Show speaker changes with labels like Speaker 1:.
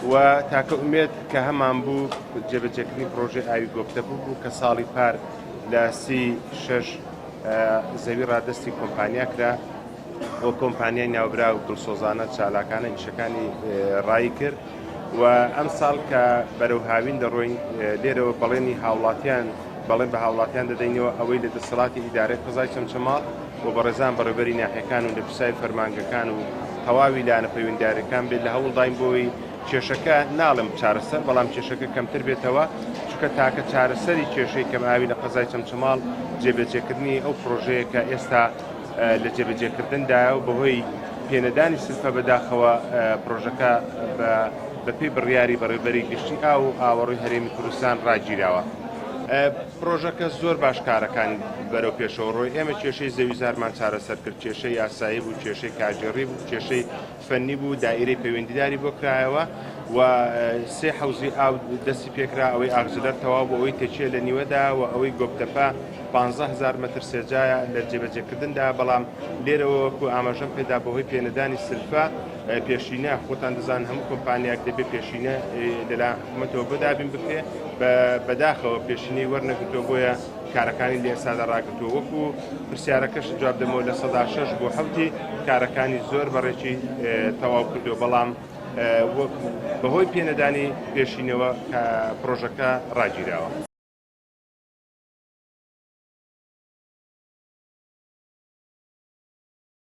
Speaker 1: و تاکە ئومێد کە هەمان بوو جێبەجێکردنی پرۆژەی ئاوی گۆپتەپە بوو کە ساڵی پار لە 36 زەوی ڕادەستی کۆمپانیا کرا و کۆمپانیای ناوبراو دڵسۆزانە چالاکانە ئیشەکانی ڕایی کرد و ئەم ساڵ کە بەرەو هاوین دەڕۆین لێرەوە بەڵێنی هاوڵاتیان بەڵێن بە هاوڵاتیان دەدەینەوە ئەوەی لە دەسەڵاتی ئیدارەی قەزای چەمچەماڵ و بەڕێزان بەڕێوبەری ناحیەکان و لێپرسراوی فەرمانگەکان و تەواوی لایەنە پەیوەندیدارەکان بێت لە هەوڵداین بۆی کێشەکە ناڵێم چارەسەر بەڵام کێشەکە کەمتر بێتەوە چونکە تاکە چارەسەری کێشەی کەمئاوی لە قەزای چەمچەماڵ جێبەجێکردنی ئەو پرۆژەیە کە ئێستا لە جێبەجێکردندایە و بەهۆی پێنەدانی سلفە بەداخەوە پرۆژەکە بە بەپێی بڕیاری بەڕێوبەری گشتی ئاو و ئاوەڕۆی هەرێمی کوردستان ڕاگیراوە. پرۆژەکە زۆر باش کارەکانی بەرەو پێشەوە ڕۆی، ئێمە کێشەی زەویزارمان چارەسەر کرد، کێشەی یاسایی بوو، کێشەی کارگێڕی بوو، کێشەی فەنی بوو، دائیرەی پەیوەندیداری بۆ کرایەوە و سێ حەوزی ئاو دەستی پێکرا، ئەوەی ئاغجلەر تەواو بوو، ئەوەی تەکیە لە نیوەدا و ئەوەی گۆپتەپە 15 هەزار مەتر سێجایە لە جێبەجێکردندا، بەڵام لێرەوە وەکو ئاماژەم پێدا بەهۆی پێنەدانی سلفە پێشینە، خۆتان دەزانن هەموو کۆمپانیایەک دەبێ پێشینە لەلایەن حکومەتەوە بۆ دابین بکرێ، بەداخەوە پێشینەی وەرنەگرتووە بۆیە کارەکانی لە ئێستادا ڕاگرتووە. وەکو پرسیارەکەشت جواب دەمەوە 6% بۆ 7ی کارەکانی زۆر بەڕێکی تەواو کردووە، بەڵام بەهۆی پێنەدانی پێشینەوە پرۆژەکە ڕاگیراوە.